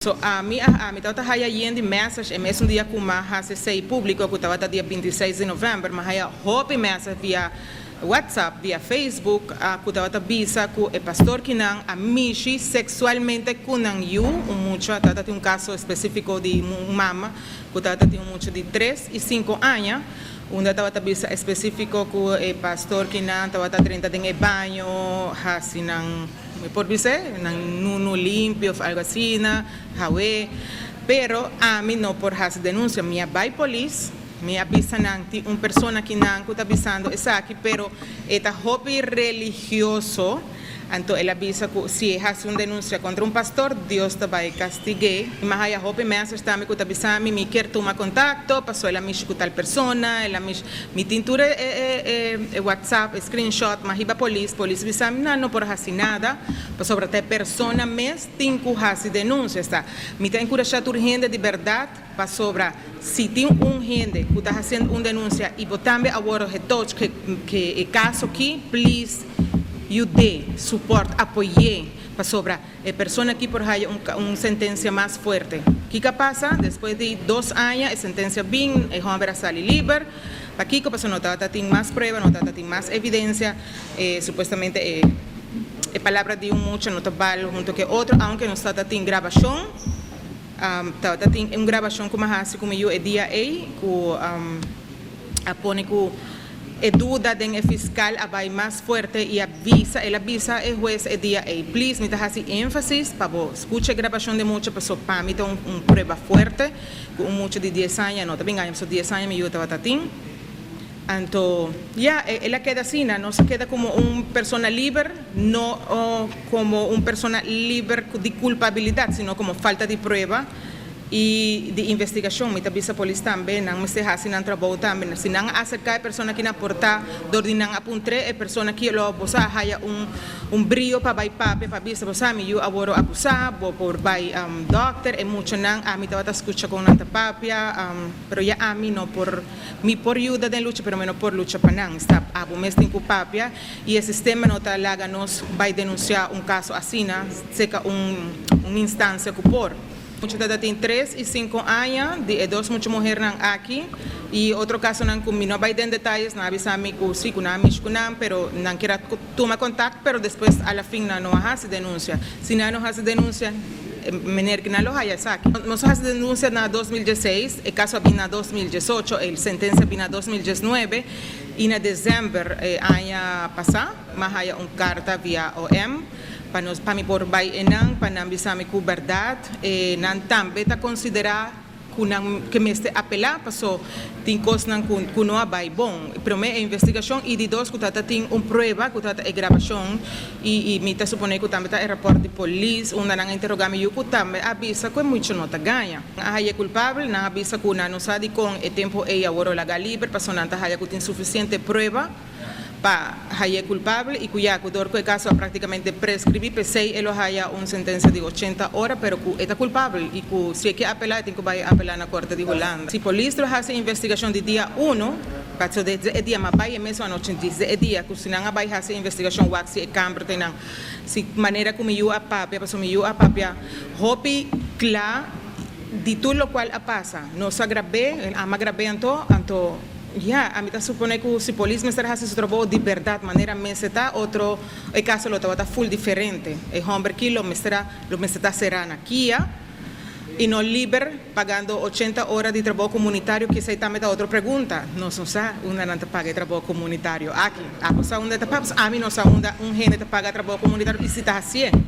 So ami tabata haya yen di message e mesun dia ku m'a hasi esei públiko, ku tabata dia 26 di novèmber. M'a haya hopi message via WhatsApp, via Facebook, ku tabata bisa ku e pastor kinan a mishi seksualmente ku nan yu, un mucha. Tabata tin un kaso espesífiko di un mama ku tabata tin un mucha di 3 i 5 aña, unda tabata bisa espesífiko ku e pastor kinan tabata drenta den e baño, hasi nan, mi por bisa, nan nunu limpi òf algu asina, hawe. Pero ami no por hasi denunsia. Mi a bai polis, mi a bisa nan tin un persona kinan ku ta bisando esaki, pero e ta hopi religioso. Anto el a bisa ku si e hasi un denunsia kontra un pastor, Dios ta bai kastig'é. M'a haya hopi message tambe ku ta bisa mi, mi ke tuma kontakto, paso el a mishi ku tal persona, el a mishi, mi tin tur e WhatsApp, e screenshot. M'a hiba polis, polis bisa mi nan no por hasi nada, pasobra ta e persona mes tin ku hasi denunsia, esta. Mi ta enkurashá tur hende di berdat, pasobra si tin un hende ku ta hasiendo un denunsia i bo tambe a wòrdu getouch ku e kaso aki, please yuda, support, apoyá, pasobra e persona aki por haya un sentensia mas fuerte. Kiko a pasa? Despues di 2 aña, e sentensia bin, e hòmber a sali liber. Pakiko? Paso no tin mas prueba, no tin mas evidensia, supuestamente e palabra di un mucha no ta bal huntu ku otro, aunke nos tin grabashon, tin un grabashon ku m'a hasi ku mi e dia ei, ku a pone ku e duda den e fiskal a bai mas fuerte i avisa, el a bisa e hues e dia ei. Please, mi ta hasi énfasis pa bo skucha grabashon di mucha, paso pa mi ta un prueba fuerte, ku un mucha di 10 aña, no, tambe gaña, so 10 aña mi yu tabata tin. Anto, ya, el a keda asina, no a keda komo un persona liber, no komo un persona liber di kulpabilidat, sino komo falta di prueba i di investigashon. Mi ta bisa polis tambe, nan mester hasi nan trabou tambe. Si nan aserká e persona ku nan porta, dor di nan a puntr'é, e persona ku lo bo sa haya un brio pa bai papia, pa bisa, bo sa, mi yu a wòrdu abusá, bo por bai dòkter, e mucha nan, ami tabata skucha kon nan ta papia, pero ya ami no por, mi por yuda den lucha, pero mi no por lucha pa nan. Esta abo mes tin ku papia i e sistema no ta laga nos bai denunsiá un kaso asina, serka un instansia ku por. Mucha tabata tin 3 i 5 aña, di e dos mucha muhénan aki, i otro kasonan ku mi no bai den detaye, nan a bisa mi ku si, ku nan a mishi ku nan, pero nan ke tuma kontakto, pero despues a la fin nan no a hasi denunsia. Si nan no hasi denunsia, meneer ku nan lo haya esaki. Nos a hasi denunsia na 2016, e kaso a bin na 2018, e sentensia a bin na 2019, i na desèmber aña pasá, m'a haya un karta via OM, pa nos pa mi por bai einan, pa nan bisa mi ku berdat, nan tambe ta konsiderá ku nan ke mester apelá, paso tin kosnan ku no a bai bon. Promé, e investigashon, i di dos, ku tabata tin un prueba, ku tabata e grabashon, i mi ta suponé ku tambe ta e rapòrt di polis, unda nan a interrogá mi yu, ku tambe a bisa ku e mucha no ta gaña. A haya kulpabel, nan a bisa ku nan no sa di kon e tempu ei a wòrdu lagá liber, paso nan ta haya ku tin sufisiente prueba pa haya kulpabel i ku ya ku dor ku e kaso a práktikamente preskribí, p'esei e lo haya un sentensia di 80 ora, pero ku e ta kulpabel i ku si e ke apelá, tin ku bai apelá na korte di Hulanda. Si polis lo hasi investigashon di dia 1, paso desde e dia m'a bai e mesun anochi, desde e dia ku si nan a bai hasi investigashon, wak si e kamber nan si manera ku mi yu a papia, paso mi yu a papia hopi kla di tur lokual a pasa. Nos a grab'é, ami a grab'é. Anto ya, ami ta suponé ku si polis mester hasi su trabou di berdat manera mester ta, otro e kaso lo tabata full diferente. E hòmber ki lo mester ta será na KIA i no liber pagando 80 ora di trabou komunitario, ku esei tambe ta otro pregunta. Nos no sa unda nan ta paga e trabou komunitario aki. Abo sa unda ta paga? Ami no sa unda un hende ta paga trabou komunitario i si ta hasié.